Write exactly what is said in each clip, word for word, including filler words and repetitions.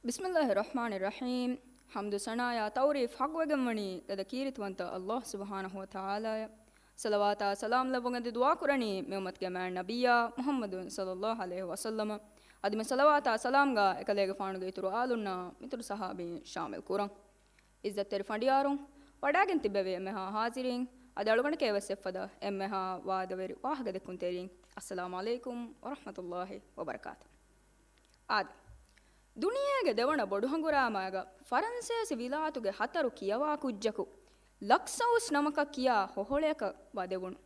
ބިސްމިއްލާހި ރަޙްމާނި ރަޙީމް. ޙަމްދު ސަނާޔާ ތަޢުރީފް ޙައްޤުވެގެންވަނީ ގަދަ ކީރިތިވަންތަ ﷲ ސުބްޙާނަހޫ ވަތަޢާލާއަށް. ޞަލަވާތާ ސަލާމް ލެއްވުން އެދި ދުޢާކުރަނީ މިއުއްމަތުގެ މާތް ނަބިއްޔާ މުޙައްމަދު ޞައްލައްލާހު ޢަލައިހި ވަސައްލަމަ. އަދި މި ޞަލަވާތާ ސަލާމްގާ އެކަލޭގެފާނުގެ އިތުރު އާލުންނާ މިތުރު ޞަޙާބީން ޝާމިލް ކުރަން. ޢިއްޒަތްތެރި ފަނޑިޔާރުން، ވަޑާގެން ތިއްބެވި އެންމެހާ ޙާޟިރީން، އަދި އަޅުގަނޑަކަށް ވެސް އެއްފަދަ އެންމެހާ ވާދަވެރި ވާހަކަދެއްކުންތެރިން، އައްސަލާމު ޢަލައިކުމް ވަރަޙްމަތުﷲ ވަބަރަކާތު. އާދެ، ދުނިޔޭގެ ދެވަނަ ބޮޑު ހަނގުރާމައިގަ ފަރަންސޭސި ވިލާތުގެ ހަތަރު ކިޔަވާ ކުއްޖަކު ލަކްސައުސް ނަމަކަށް ކިޔާ ހޮހޮޅަޔަކަށް ވަދެވުނު.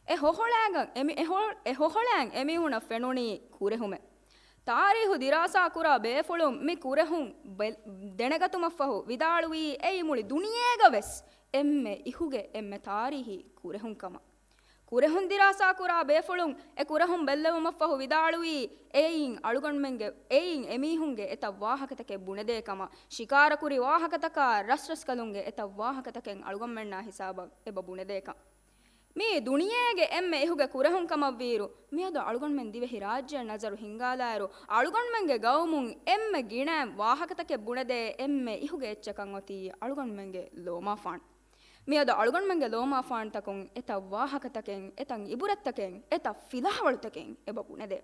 އެ ހޮހޮޅާގަ އެމި-، އެ ހޮ-، އެ ހޮހޮޅައިން އެމީހުނަށް ފެނުނީ ކުރެހުމެއް. ތާރީހު ދިރާސާ ކުރާ ބޭފުޅުން މި ކުރެހުން ބެ-، ދެނެގަތުމަށްފަހު ވިދާޅުވީ އެއީ މުޅި ދުނިޔޭގަ ވެސް އެންމެ އިހުގެ އެންމެ ތާރީހީ ކުރެހުން ކަމަށް. ކުރެހުން ދިރާސާ ކުރާ ބޭފުޅުން އެ ކުރެހުން ބެއްލެވުމަށްފަހު ވިދާޅުވީ، އެއިން އަޅުގަނޑުމެންގެ، އެއިން އެމީހުންގެ އެތައް ވާހަކަތަކެއް ބުނެދޭ ކަމަށް، ޝިކާރަކުރި ވާހަކަތަކާ ރަސްރަސްކަލުންގެ އެތައް ވާހަކަތަކެއް އަޅުގަނޑުމެންނާ ހިސާބަށް އެބަ ބުނެދޭކަން. މީ ދުނިޔޭގެ އެންމެ އިހުގެ ކުރެހުން ކަމަށްވީއިރު، މިއަދު އަޅުގަނޑުމެން ދިވެހި ރާއްޖެއަށް ނަޒަރު ހިންގާލާއިރު، އަޅުގަނޑުމެންގެ ގައުމުން އެންމެ ގިނައިން ވާހަކަތަކެއް ބުނެދޭ އެންމެ އިހުގެ އެއްޗަކަށް އޮތީ އަޅުގަނޑުމެންގެ ލޯމާފާނު. މިއަދު އަޅުގަނޑުމެންގެ ލޯމާފާނުތަކުން އެތައް ވާހަކަތަކެއް، އެތައް އިބުރަތްތަކެއް، އެތައް ފިލާވަޅުތަކެއް އެބަ ބުނެދޭ.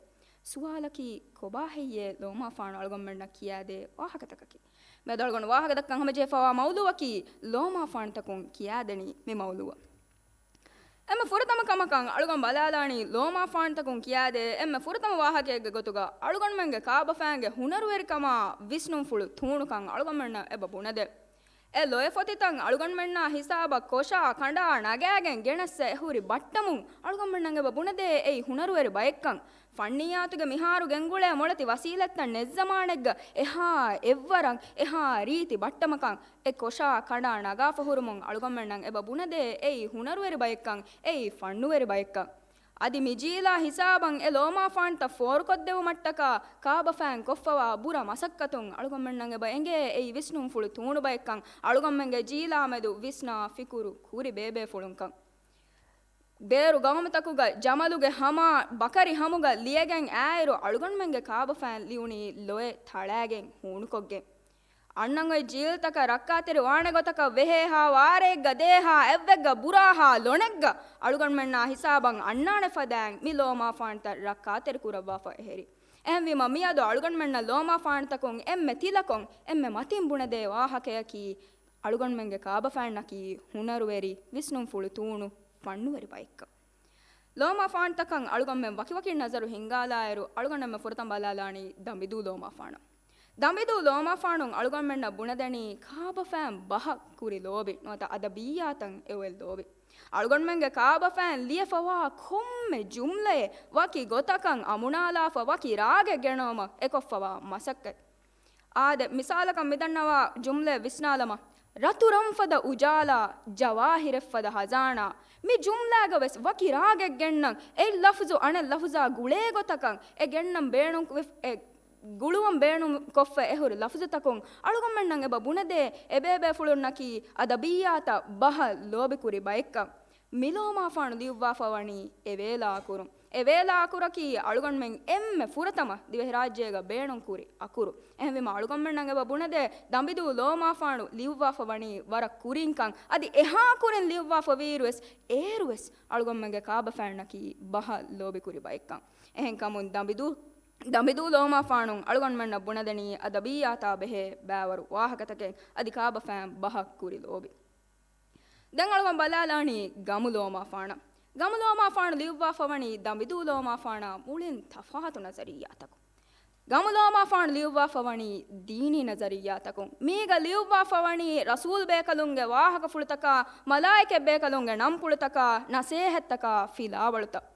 ސުވާލަކީ، ކޮބާ ހެއްޔޭ ލޯމާފާނު އަޅުގަނޑުމެންނަށް ކިޔާދޭ ވާހަކަތަކަކީ؟ މިއަދު އަޅުގަނޑު ވާހަކަދައްކަން ހަމަޖެހިފަވާ މައުޟޫއަކީ ލޯމާފާނުތަކުން ކިޔާދެނީ މި މައުޟޫއަށް. އެންމެ ފުރަތަމަ ކަމަކަށް އަޅުގަނޑު ބަލާލާނީ ލޯމާފާނުތަކުން ކިޔާދޭ އެންމެ ފުރަތަމަ ވާހަކައެއްގެ ގޮތުގަ އަޅުގަނޑުމެންގެ ކާބަފައިންގެ ހުނަރުވެރިކަމާ ވިސްނުންފުޅު ތޫނުކަން އަޅުގަނޑުމެންނަށް އެބަ ބުނެދޭ. އެ ލޮއެ ފޮތިތައް އަޅުގަނޑުމެންނާ ހިސާބަށް ކޮށާ ކަނޑާ ނަގާގެން ގެނެއްސަ އެހުރި ބައްޓަމުން އަޅުގަނޑުމެންނަށް އެބަ ބުނެދޭ އެއީ ހުނަރުވެރި ބައެއްކަން. ފަންނިއްޔާތުގެ މިހާރު ގެންގުޅޭ މޮޅެތި ވަސީލަތްތައް ނެތް ޒަމާނެއްގަ އެހާ އެއްވަރަށް އެހާ ރީތި ބައްޓަމަކަށް އެ ކޮށާ ކަނޑާ ނަގާފަ ހުރުމުން އަޅުގަނޑުމެންނަށް އެބަ ބުނެދޭ އެއީ ހުނަރުވެރި ބައެއްކަން، އެއީ ފަންނުވެރި ބައެއްކަން. އަދި މި ޖީލާ ހިސާބަށް އެ ލޯމާފާންތައް ފޯރުކޮށްދެވުމަށްޓަކާ ކާބަފައިން ކޮށްފަވާ ބުރަ މަސައްކަތުން އަޅުގަނޑުމެންނަށް އެބަ އެނގޭ އެއީ ވިސްނުންފުޅު ތޫނު ބައެއްކަން، އަޅުގަނޑުމެންގެ ޖީލާމެދު ވިސްނާ ފިކުރު ކުރި ބޭބޭފުޅުންކަން. ބޭރު ގައުމުތަކުގަ ޖަމަލުގެ ހަމާ ބަކަރި ހަމުގަ ލިޔެގެން އާއިރު އަޅުގަނޑުމެންގެ ކާބަފައިން ލިޔުނީ ލޮއެ ތަޅާގެން ހޫނުކޮށްގެން. އަންނަން އޮތް ޖީލްތަކަށް ރައްކާތެރި ވާނެ ގޮތަކަށް ވެހޭހާ ވާރޭއްގަ ދޭހާ އެއްވެއްގަ ބުރާހާ ލޮނެއްގަ އަޅުގަނޑުމެންނާ ހިސާބަށް އަންނާނެ ފަދައިން މި ލޯމާފާންތައް ރައްކާތެރި ކުރައްވާފަ އެހެރި. އެހެންވީމަ މިއަދު އަޅުގަނޑުމެންނަށް ލޯމާފާންތަކުން އެންމެ ތިލަކޮށް އެންމެ މަތިން ބުނެދޭ ވާހަކަޔަކީ އަޅުގަނޑުމެންގެ ކާބަފައިންނަކީ ހުނަރުވެރި، ވިސްނުންފުޅު ތޫނު، ފަންނުވެރި ބައެއްކަން. ލޯމާފާންތަކަށް އަޅުގަނޑުމެން ވަކިވަކި ނަޒަރު ހިންގާލާއިރު، އަޅުގަނޑުމެން ފުރަތަމަ ބަލާލާނީ ދަނބިދޫ ލޯމާފާނަށް. ދަނބިދޫ ލޯމާފާނުން އަޅުގަނޑުމެންނަށް ބުނެދެނީ ކާބަފައިން ބަހަށް ކުރި ލޯބި ނުވަތަ އަދަބިއްޔާތަށް އެއޮތް ލޯބި. އަޅުގަނޑުމެންގެ ކާބަފައިން ލިޔެފަވާ ކޮންމެ ޖުމްލައެއް ވަކި ގޮތަކަށް އަމުނާލާފަ ވަކި ރާގެއް ގެނައުމަށް އެކޮށްފަވާ މަސައްކަތް. އާދެ، މިސާލަކަށް މިދަންނަވާ ޖުމްލައެއް ވިސްނާލަމާ. ރަތު ރަންފަދަ އުޖާލާ، ޖަވާހިރެއްފަދަ ހަޒާނާ. މި ޖުމްލާގަ ވެސް ވަކި ރާގެއް ގެންނަން، އެއް ލަފްޒު އަނެއް ލަފްޒާ ގުޅޭ ގޮތަކަށް އެ ގެންނަން ބޭނުން ވެ-، އެ ގުޅުވަން ބޭނުން ކޮށްފަ އެހުރި ލަފްޒުތަކުން އަޅުގަނޑުމެންނަށް އެބަ ބުނެދޭ އެބޭބޭފުޅުންނަކީ އަދަބިއްޔާތަށް ބަހަށް ލޯބިކުރި ބައެއްކަން. މި ލޯމާފާނު ލިޔުއްވާފަ ވަނީ އެވޭލާ އަކުރުން. އެވޭލާ އަކުރަކީ އަޅުގަނޑުމެން އެންމެ ފުރަތަމަ ދިވެހިރާއްޖޭގަ ބޭނުންކުރި އަކުރު. އެހެންވީމަ އަޅުގަނޑުމެންނަށް އެބަ ބުނެދޭ ދަނބިދޫ ލޯމާފާނު ލިޔުއްވާފަ ވަނީ ވަރަށް ކުރިންކަން. އަދި އެހާ ކުރިން ލިޔުއްވާފަ ވީއިރުވެސް އޭރުވެސް އަޅުގަނޑުމެންގެ ކާބަފައިންނަކީ ބަހަށް ލޯބިކުރި ބައެއްކަން. އެހެންކަމުން ދަނބިދޫ، ދަނބިދޫ ލޯމާފާނު އަޅުގަނޑުމެންނަށް ބުނެދެނީ އަދަބިއްޔާތާ ބެހޭ ބައިވަރު ވާހަކަތަކެއް އަދި ކާބަފައިން ބަހަށް ކުރި ލޯބި. ދެން އަޅުގަނޑު ބަލާލާނީ ގަމުލޯމާފާނަށް. ގަމުލޯމާފާނު ލިޔުއްވާފަ ވަނީ ދަނބިދޫ ލޯމާފާނާ މުޅިން ތަފާތު ނަޒަރިއްޔާތަކުން. ގަމުލޯމާފާނު ލިޔުއްވާފަ ވަނީ ދީނީ ނަޒަރިއްޔާތަކުން. މީގަ ލިޔުއްވާފަ ވަނީ ރަސޫލު ބޭކަލުންގެ ވާހަކަފުޅުތަކާ، މަލާއިކަތް ބޭކަލުންގެ ނަންޕުޅުތަކާ، ނަސޭހަތްތަކާ، ފިލާވަޅުތައް.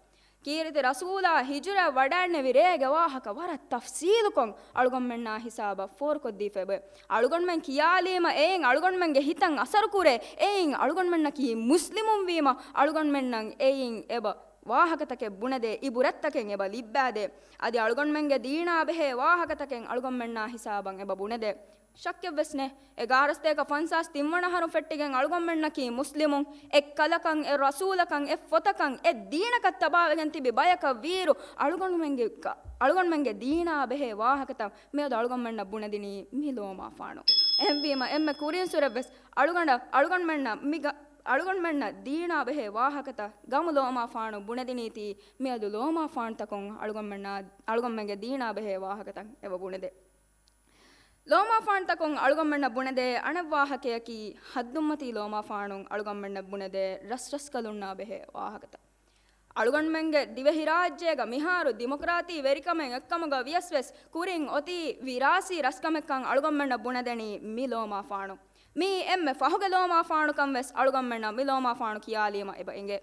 ކީރިތި ރަސޫލާ ހިޖުރަ ވަޑައިންނެވި ރޭގެ ވާހަކަ ވަރަށް ތަފްސީލުކޮށް އަޅުގަނޑުމެންނާ ހިސާބަށް ފޯރުކޮށްދީފައިބަ. އަޅުގަނޑުމެން ކިޔާލީމަ އެއިން އަޅުގަނޑުމެންގެ ހިތަށް އަސަރުކުރޭ، އެއިން އަޅުގަނޑުމެންނަކީ މުސްލިމުން ވީމަ އަޅުގަނޑުމެންނަށް އެއިން އެބަ ވާހަކަތަކެއް ބުނެދޭ، އިބުރަތްތަކެއް އެބަ ލިއްބާދޭ، އަދި އަޅުގަނޑުމެންގެ ދީނާ ބެހޭ ވާހަކަތަކެއް އަޅުގަނޑުމެންނާ ހިސާބަށް އެބަ ބުނެދޭ. ޝައްކެއްވެސް ނެތް، އެ ގާރަސްތޭކަ ފަންސާސް ތިންވަނަ އަހަރު ފެއްޓިގެން އަޅުގަނޑުމެންނަކީ މުސްލިމުން، އެއްކަލަކަށް، އެއް ރަސޫލަކަށް، އެއް ފޮތަކަށް، އެއް ދީނަކަށް ތަބާވެގެން ތިބި ބަޔަކަށް ވީއިރު، އަޅުގަނޑުމެންގެ، އަޅުގަނޑުމެންގެ ދީނާ ބެހޭ ވާހަކަތައް މިއަދު އަޅުގަނޑުމެންނަށް ބުނެދިނީ މި ލޯމާފާނު. އެހެންވީމަ، އެންމެ ކުރިން ސުރެއްވެސް އަޅުގަނޑަށް، އަޅުގަނޑުމެންނަށް މި ގަ-، އަޅުގަނޑުމެންނަށް ދީނާ ބެހޭ ވާހަކަތައް ގަމު ލޯމާފާނު ބުނެދިނީތީ، މިއަދު ލޯމާފާނުތަކުން އަޅުގަނޑުމެންނާ، އަޅުގަނޑުމެންގެ ދީނާ ބެހޭ ވާހަކަތައް އެބަ ބުނެދޭ. ލޯމާފާނުތަކުން އަޅުގަނޑުމެންނަށް ބުނެދޭ އަނެއް ވާހަކަޔަކީ، ހައްދުއްމަތީ ލޯމާފާނުން އަޅުގަނޑުމެންނަށް ބުނެދޭ ރަސްރަސްކަލުންނާ ބެހޭ ވާހަކަތައް. އަޅުގަނޑުމެންގެ ދިވެހިރާއްޖޭގަ މިހާރު ޑިމޮކްރާތީ ވެރިކަމެއް އެއްކަމުގަ ވިޔަސްވެސް، ކުރިން އޮތީ ވިރާސީ ރަސްކަމެއްކަން އަޅުގަނޑުމެންނަށް ބުނެދެނީ މި ލޯމާފާނު. މީ އެންމެ ފަހުގެ ލޯމާފާނުކަން ވެސް އަޅުގަނޑުމެންނަށް މި ލޯމާފާނު ކިޔާލީމަ އެބަ އެނގޭ.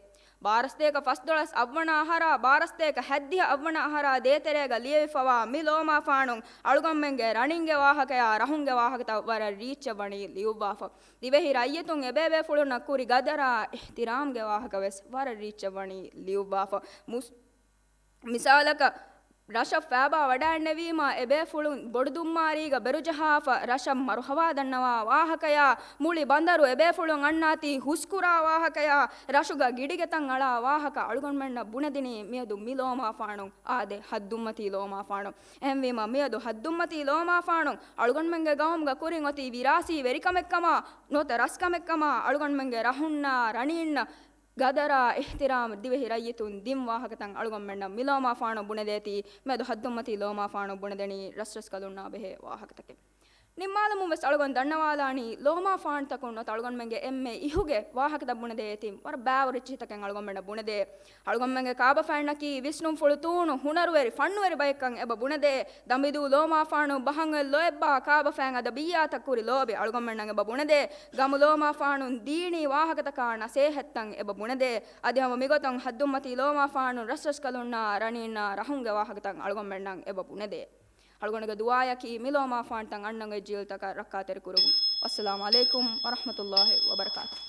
ބާރަސްތޭކަ ފަސްދޮޅަސް އަށްވަނަ އަހަރާ، ބާރަސްތޭކަ ހައްދިހަ އަށްވަނަ އަހަރާ ދޭތެރޭގަ ލިޔެވިފަވާ މި ލޯމާފާނުން އަޅުގަނޑުމެންގެ ރަނިންގެ ވާހަކަޔާ، ރަހުންގެ ވާހަކަތައް ވަރަށް ރީއްޗަށް ވަނީ ލިޔުއްވާފަ. ދިވެހި ރައްޔިތުން އެބޭބޭފުޅުންނަށް ކުރި ގަދަރާ، އިޙްތިރާމްގެ ވާހަކަ ވެސް ވަރަށް ރީއްޗަށް ވަނީ ލިޔުއްވާފަ. މުސް-، މިސާލަކަށް، ރަށަށް ފައިބާ ވަޑައިންނެވީމާ، އެބޭފުޅުން ބޮޑުދުންމާރީގަ ބެރުޖަހާފަ، ރަށަށް މަރުހަވާ ދަންނަވާ ވާހަކަޔާ، މުޅި ބަނދަރު އެބޭފުޅުން އަންނާތީ ހުސްކުރާ ވާހަކަޔާ، ރަށުގަ ގިޑިގެތައް އަޅާ ވާހަކަ އަޅުގަނޑުމެންނަށް ބުނެދިނީ މިއަދު މި ލޯމާފާނު، އާދެ، ހައްދުއްމަތީ ލޯމާފާނު. އެހެންވީމާ، މިއަދު ހައްދުއްމަތީ ލޯމާފާނު އަޅުގަނޑުމެންގެ ގައުމުގަ ކުރިން އޮތީ ވިރާސީ ވެރިކަމެއްކަމާ، ނުވަތަ ރަސްކަމެއްކަމާ، އަޅުގަނޑުމެންގެ ރަހުންނާ ރަނީންނަށް ގަދަރާ، އިޙްތިރާމް، ދިވެހި ރައްޔިތުން ދިން ވާހަކަތައް އަޅުގަނޑުމެންނަށް މި ލޯމާފާނު ބުނެދޭތީ، މިއަދު ހައްދުއްމަތީ ލޯމާފާނު ބުނެދެނީ ރަސްރަސްކަލުންނާ ބެހޭ ވާހަކަތަކެއް. ނިންމާލަމުން ވެސް އަޅުގަނޑު ދަންނަވާލާނީ، ލޯމާފާނުތަކުން ނުވަތަ އަޅުގަނޑުމެންގެ އެންމެ އިހުގެ ވާހަކަތައް ބުނެދޭތީ، ވަރަށް ބާވަރު ރިއްޗިތަކެއް އަޅުގަނޑުމެންނަށް ބުނެދޭ. އަޅުގަނޑުމެންގެ ކާބަފައިންނަކީ ވިސްނުންފުޅު ތޫނު ހުނަރުވެރި ފަންނުވެރި ބައެއްކަން އެބަ ބުނެދޭ. ދަނބިދޫ ލޯމާފާނު ބަހަން އޮތް ލޯތްބާ ކާބަފައިން އަދަބިއްޔާތަށް ކުރި ލޯބި އަޅުގަނޑުމެންނަށް އެބަ ބުނެދޭ. ގަމު ލޯމާފާނުން ދީނީ ވާހަކަތަކާ ނަސޭހަތްތައް އެބަ ބުނެދޭ. އަދި ހަމަ މިގޮތަށް ހައްދުއްމަތީ ލޯމާފާނުން ރަސްރަސްކަލުންނާ ރަނީންނާ ރަހުންގެ ވާހަކަތައް އަޅުގަނޑުމެންނަށް އެބަ ބުނެދޭ. އަޅުގަނޑުގެ ދުޢާއަކީ މި ލޯމާފާނުތައް އަންނަ ގޮތް ޖީލުތަކަށް ރައްކާތެރިކުރުން. ވައްސަލާމު ޢަލައިކުމް ވަރަޙްމަތުﷲި ވަބަރަކާތުހު.